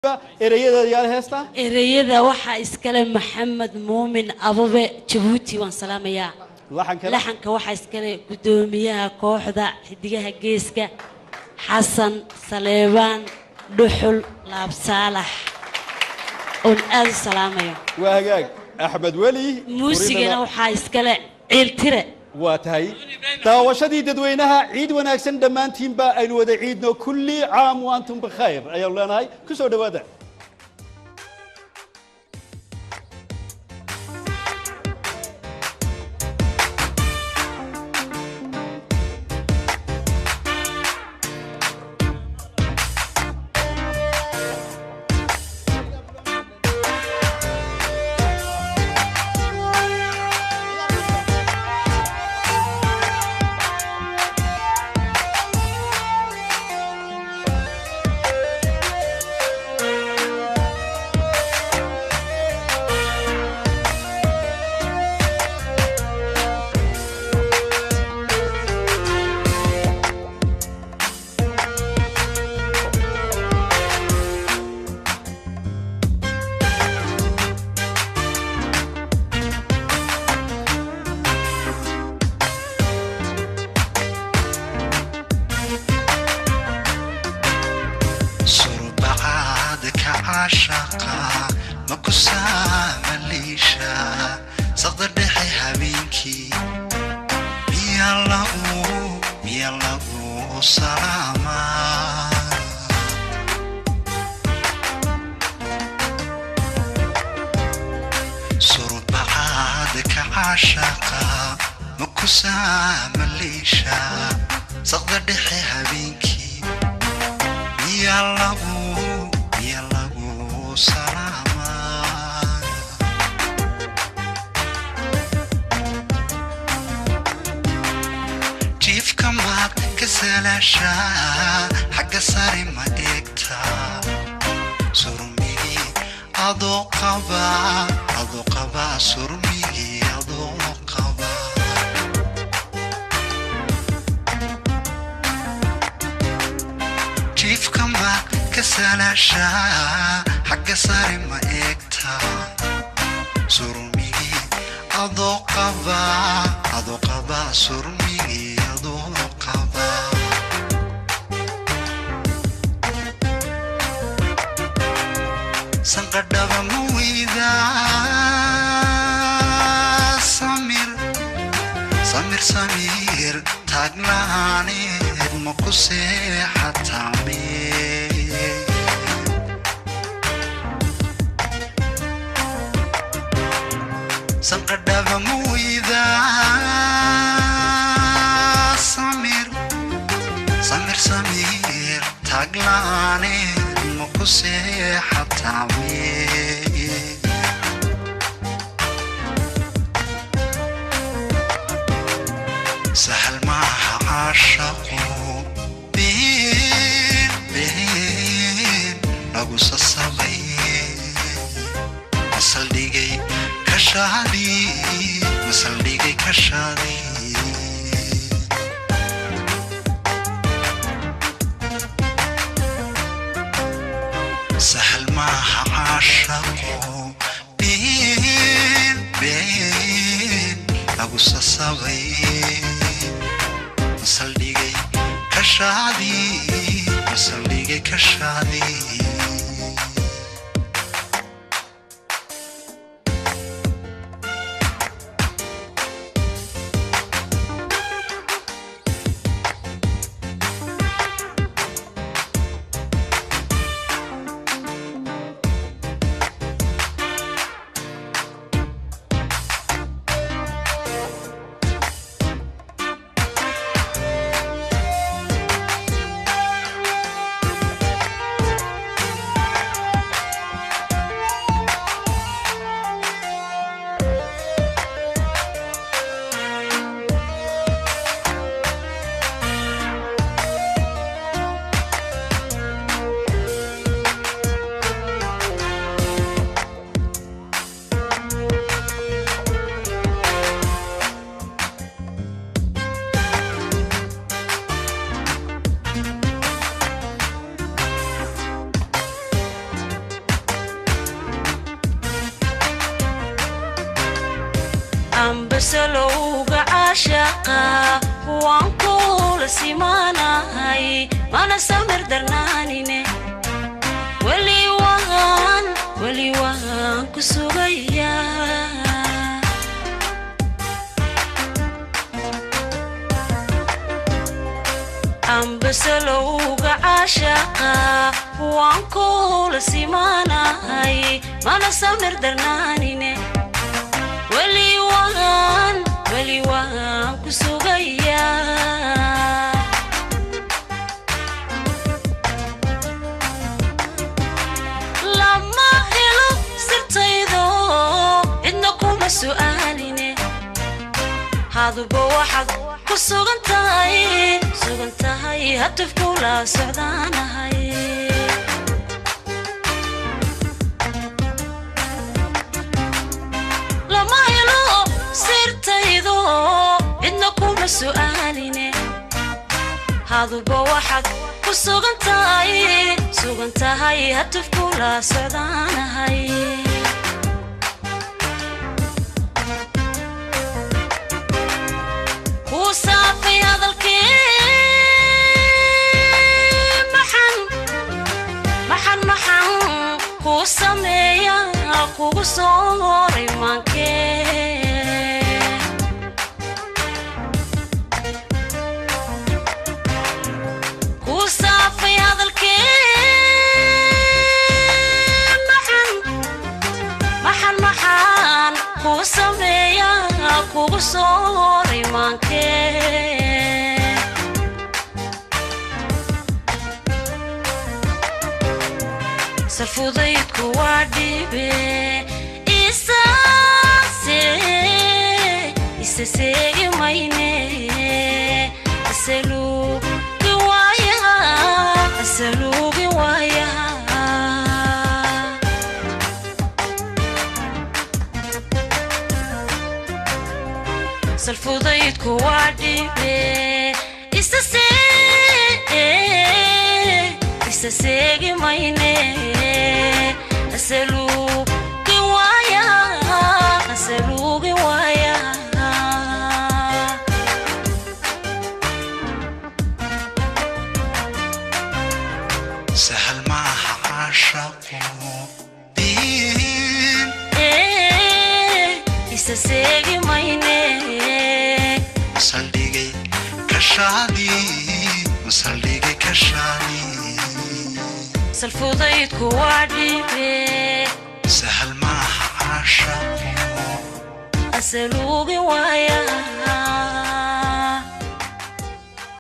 Ereyada yaal heesta? Ereyada waxaa iskale Maxamed Muumin Ababe, Jabuuti, waan salaamayaa. Laxankana? Laxanka waxaa iskale guddoomiyaha kooxda Xidigaha Geeska, Xasan Saleebaan Dhuxul Laabsaalax, oon aada u salaamayo. Waa hagaag, Axmed Weli. Muusigana waxaa iskale Ciiltire. Waa tahay. Daawashadii dadweynaha, ciid wanaagsan dhammaantiinba, aynu wada ciidno. Kulli caam wa antum bikhayr ayaanu leenahay. Ku soo dhowaada. Surbacaadka caashaqa ma ku saamaliisha saqda dhexe habeenkii? Miyaa lagu salaamaa? Surbacaadka caashaqa ma ku saamaliisha saqda dhexe habeenkii? Miyaa lagu salaamaa? Jiifka maad ka salaashaa? Xagga sare ma eegtaa? Surmigii adoo qaba, adoo qaba, surmigii adoo qaba. Jiifka maad ka salaashaa? Xagga sare ma eegtaa? Surmigii adoo qaba, adoo qaba, surmigii adoo qaba. Sanqadhaba ma weydaa? Samir, samir, samir taaglaaneed ma ku seexatame? Sanqadhaba ma weydaa? Samir, samir, samir taaglaaneed ma ku seexatame? Sahal maaha caashaqu, been been lagu sasabay, masaldhigay kashaadii, masaldhigay kashaadii. Sahal maaha caashaqu, been been lagu sasabay, masaldhigay kashaadii, masaldhigay kashaadii. Ambasalowga caashaqa waan kula simaanahay, mana samir darnaanine. Weli waan, weli waan ku sugayaa. Ambasalowga caashaqa waan kula simaanahay, mana samir darnaanine. Weli waan, weli waan ku sugayaa. Lama helo sirtaydo, cidna kuma su'aaline. Haduba waxaad ku sugan tahay, sugan tahay, hatufkula socdaanahay. Lama helo sirtaydo, cidna kuma su'aaline. Haduba waxaad ku sugan tahay, sugan tahay, hatufkula socdaanahay. Kuu saafay hadalkii, maxan maxan maxan kuu sameeya, kugu soo horay maankee. Kuu saafay hadalkii, maxan maxan maxan kuu sameeya, kugu soo horay maankee. Sarfudaydku waa dhibe, isaase isa seegi mayne. Asaluugi waayaha, asaluugi waayaha. Salfudaydku waa dhibe, isa isa seegi mayne. Asaluugi waayaha, asaluugi waayaha. Sahal maaha caashaqu diin. Isa seegi mayne. Saldhigay kashaadii, saldhigay kashaadii. Salfudaydku waa dhibe. Sahal maaha caashaqu. Asaluugi waayaha.